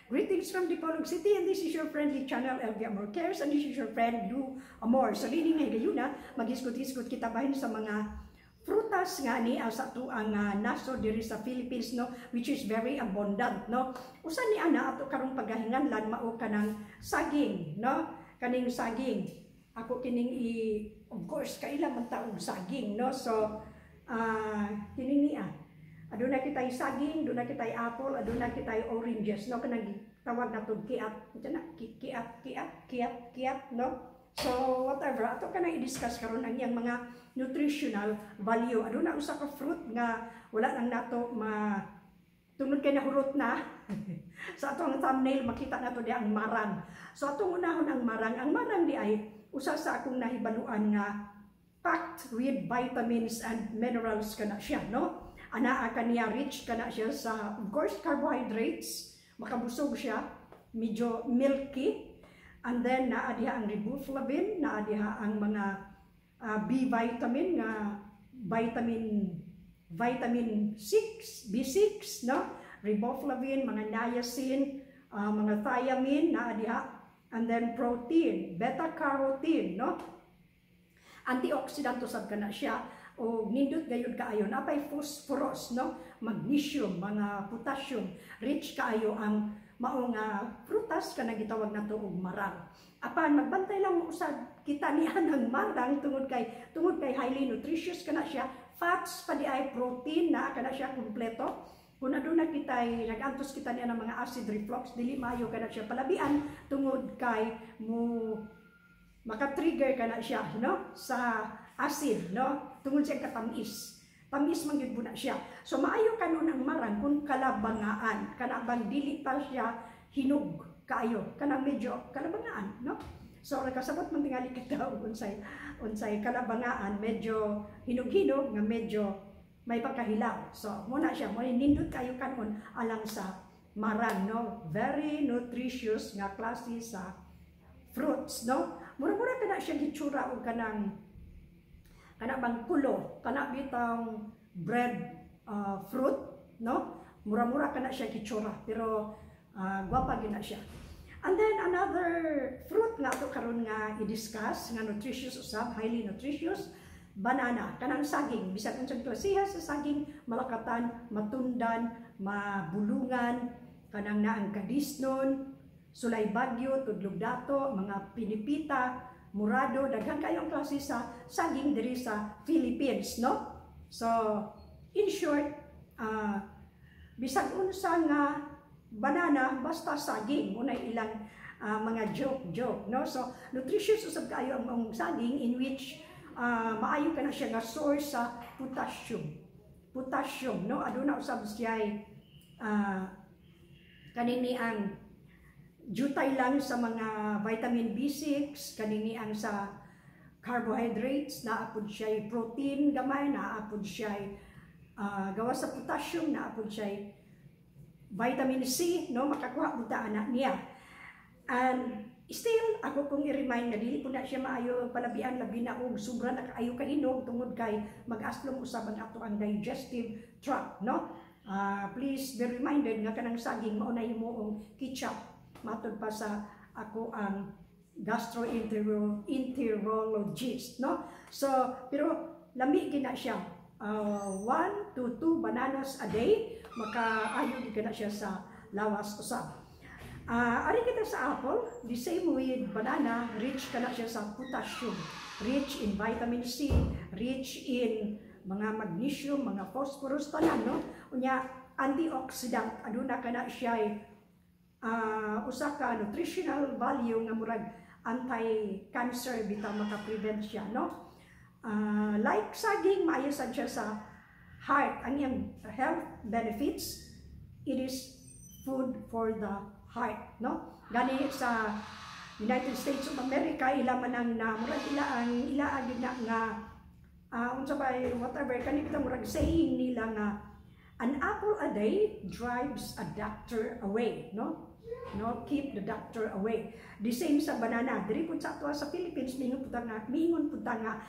Greetings from Dipolog City, and this is your friendly channel, LV Amor Cares, and this is your friend Lou Amor. So niining nga higayuna, maghisgot-hisgot kita bahin sa mga prutas nga ni sa atuang nasod diri sa Philippines, no, which is very abundant, no. Usa ni ana ato karong pagahinganlan mao kanang saging, no, kaning saging. Ako kining i of course kaila man ta og saging, no. So kining niya, aduna kitay saging, aduna kitay apple, aduna kitay oranges, no, kanang tawag nato kiat na, kiat, kiat, kiat, kiat, no. So whatever, ato kanang i-discuss karon ang iyang mga nutritional value. Aduna usa ka fruit nga wala lang nato ma tungod kay nahurot na sa atong thumbnail, makita nato di ang marang. So atong unahon ang marang. Ang marang di ay usa sa akong nahibaluan nga packed with vitamins and minerals kana siya, no. Anaa kaniya, rich kana siya sa, of course, carbohydrates, makabusog siya, medyo milky, and then naa diha ang riboflavin, naa diha ang mga B vitamin nga vitamin vitamin 6, B6, no, riboflavin, mga niacin, mga thiamine naa diha, and then protein, beta carotene, no. Antioxidant usab kana siya o nindot gayud kaayo. Napay phosphorus, no, magnesium, mga potassium. Rich kaayo ang mao nga prutas kanang gitawag nato og marang. Apan magbantay lang mo usab kita niya ng marang tungod kay highly nutritious kana siya, fats pa di ay, protein na kana siya kumpleto. Kung aduna kitay nagantos kita niya ng mga acid reflux, dili maayo kana siya palabian tungod kay mo maka-trigger kana siya, no, sa acid, no, tungod sa katamis. Tamis man gyud na siya. So maayo kanon ang marang kung kalabangaan, kana bang dili pa siya hinog kaayo, kanang medyo kalabangaan, no. So nakasabot man tingali kita og unsay kalabangaan, medyo hinog-hinog nga medyo may pagkahilaw. So muna siya, mo nindot kayo kanon alang sa marang, no. Very nutritious nga klase sa fruits, no. Mura-mura kana siya gitsura og kanang kana bang kulo, kana bitang bread fruit, no. Mura-mura kana siya gitsura, pero gwapa gyud na siya. And then another fruit nga ato karon nga i-discuss nga nutritious usab, highly nutritious, banana, kanang saging. Bisan unsang klasiha sa saging, malakatan, matundan, mabulungan, kanang naang kadisnon, sulay bagyo, tudlog dato, mga pinipita, murado, daghan kayong klase sa saging diri sa Philippines, no? So, in short, bisag unsa nga banana, basta saging, muna ilang mga joke-joke, no? So, nutritious usab kayo ang maong saging in which maayo ka na siya nga source sa potassium. Potassium, no? Aduna usab siya kanini ang jutay lang sa mga vitamin B6, kanini ang sa carbohydrates, naa pod siya protein gamay, naa pod siya gawas sa potassium, naa pod siya vitamin C, no, makakuha pud ta ana niya. And still, ako kong i-remind nga dili po na siya maayo palabian, labi na og sobra na kaayo kahinog, tungod kay mag-aslom usab ang ato ang digestive tract, no. Please be reminded nga kanang saging mao na himuong ketchup matod pa sa ako ang gastroenterologist, no. So pero lami gina siya. 1 to 2 bananas a day, makaayo gid na siya sa lawas usab. Ari kita sa apple, the same with banana, rich kana siya sa potassium, rich in vitamin C, rich in mga magnesium, mga phosphorus, tanan, no. Unya antioxidant, aduna kana siya usa ka nutritional value nga murag anti-cancer bitaw, maka-prevent siya, no. Like saging, maayo sad siya sa heart. Ang iyang health benefits, it is food for the heart, no. Gani sa United States of America, ila man ang na murag ila ang ila gyud na nga unsa ba, whatever, kani bitaw murag saying nila nga "An apple a day drives a doctor away," no, keep the doctor away. The same sa banana diri pud sa ato sa Philippines, miingon pud ta nga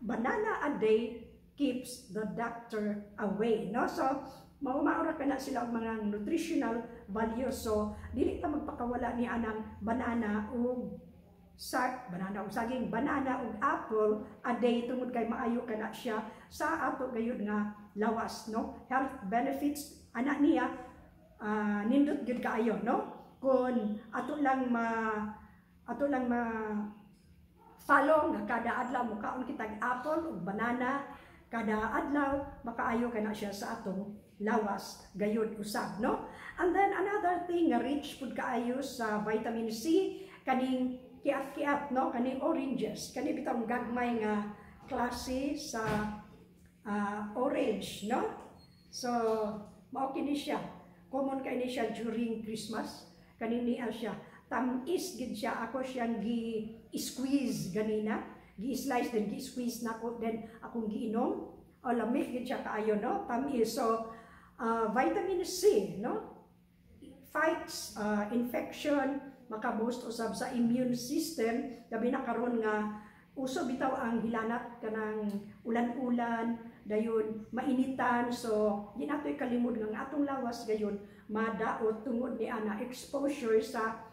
"Banana a day keeps the doctor away," no. So Mao ra kana sila og mga nutritional value. So dili ta magpakawala ni anang banana ug sa banana ug saging, banana ug apple a day, tungod kay maayo kana siya sa ato gayud nga lawas, no? Health benefits ana niya, nindot gyud kaayo, no, kung ato lang ma follow nga kada adlaw mukaon kitag apple ug banana kada adlaw, makaayo kana siya sa atong lawas gayud usab, no? And then another thing nga rich pud kaayo sa vitamin C, kaning kiat-kiat, no, kaning oranges, kani bitong gagmay nga klase sa orange, no? So mao kini siya, common kay ni siya during Christmas. Kani niya siya, tamis gid siya. Ako siyang gi squeeze ganina, gi slice then gi squeeze nako, then akong giinom. O, lami gid siya kaayo, no? Tamis. So vitamin C, no, fights infection, makaboost usab sa immune system, labi na karon nga uso bitaw ang hilanat, kanang ulan-ulan, dayon mainitan. So di nato ikalimod nga ang atong lawas gayon madaot tungod ni ana exposure sa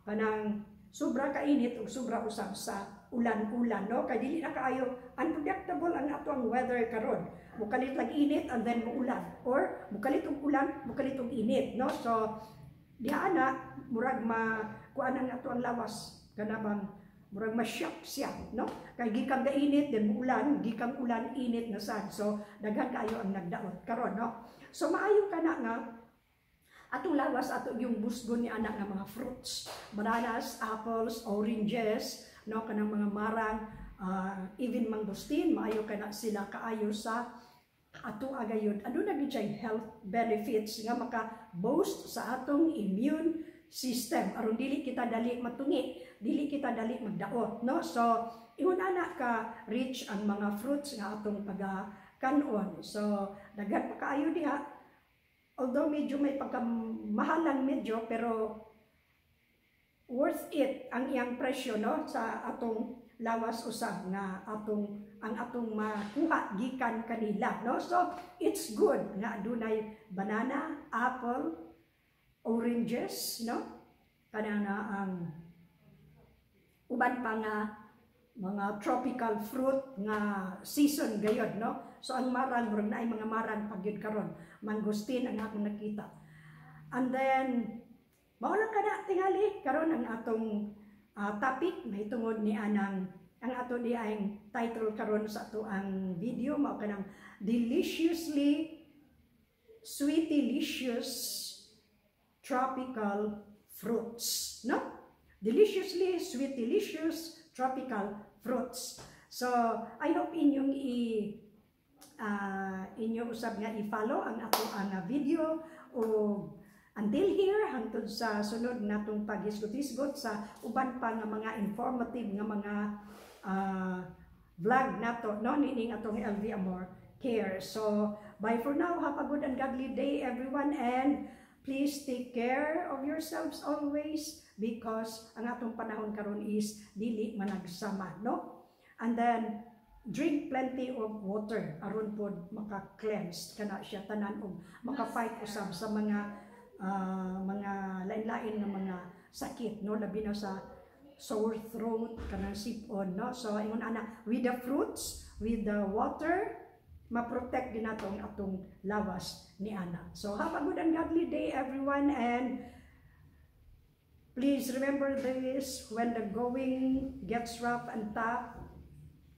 kanang sobra kainit ug sobra usab sa ulan-ulan, no? Kay dili na kaayo unpredictable ang ato ang weather karon. Mukalit lang init and then muulan, or mukalit og ulan, mukalit og init, no? So diha na murag ma kuan ang ato ang lawas, kana bang murag ma-shock siya, no? Kay gikan ga init then muulan, gikan ulan, init na sad. So daghan kaayo ang nagdaot karon, no? So maayo kana nga atong lawas ato yung busgon ni anak nga mga fruits, bananas, apples, oranges, no, kanang mga marang, even mangosteen, maayo kana sila kaayo sa ato agayon. Aduna gyud siya health benefits nga maka-boost sa atong immune system aron dili kita dali matungi, dili kita dali magdaot, no? So ingon ana ka rich ang mga fruits nga atong pagakanon. So daghan pa kaayo diha, although medyo may pagkamahalan medyo, pero worth it ang iyang presyo, no, sa atong lawas usab nga atong ang atong makuha gikan kanila, no? So it's good nga adunay banana, apple, oranges, no, kana na ang uban pa nga mga tropical fruit nga season gayod, no? So ang marang, murag naay mga marang pag gyud karon, mangosteen ang akong nakita. And then mao lang kana tingali karon ang atong topic mahitungod ni anang ang ato di ang title karon sa ato ang video, mao kanang "Deliciously Sweetylicious Tropical Fruits", no? Deliciously Sweetylicious Tropical Fruits. So I hope inyong i inyo usab nga i-follow ang ato ang video o until here, hangtod sa sunod natong paghisgot-hisgot sa uban pa nga mga informative nga mga vlog nato, no, nining atong LV Amor Care. So bye for now. Have a good and godly day, everyone, and please take care of yourselves always because ang atong panahon karon is dili managsama, no? And then drink plenty of water aron pod maka-cleanse kana siya tanan og maka-fight usab sa mga lain-lain nga mga sakit, no, labi na sa sore throat, kanang sipon, no? So ingon ana, with the fruits, with the water, ma-protect din nato ang atong lawas ni ana. So have a good and godly day, everyone, and please remember this: when the going gets rough and tough,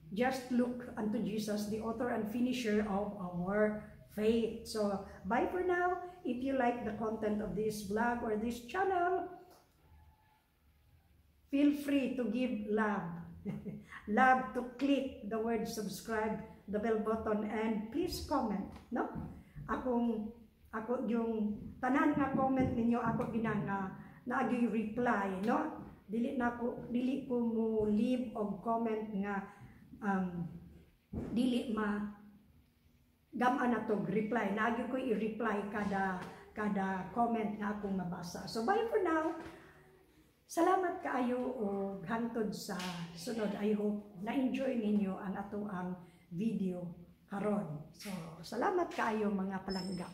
just look unto Jesus, the author and finisher of our faith. So, bye for now. If you like the content of this vlog or this channel, feel free to give love. Love to click the word subscribe, the bell button, and please comment. No? Akong ako yung tanan nga comment ninyo, ako gina nga naagi reply, no? Dili ko mo leave og comment nga dili ma gam-an na to reply. Naagi ko i-reply kada kada comment nga akong mabasa. So bye for now. Salamat kaayo og hangtod sa sunod. I hope na-enjoy ninyo ang ato ang video karon. So salamat kaayo, mga palangga.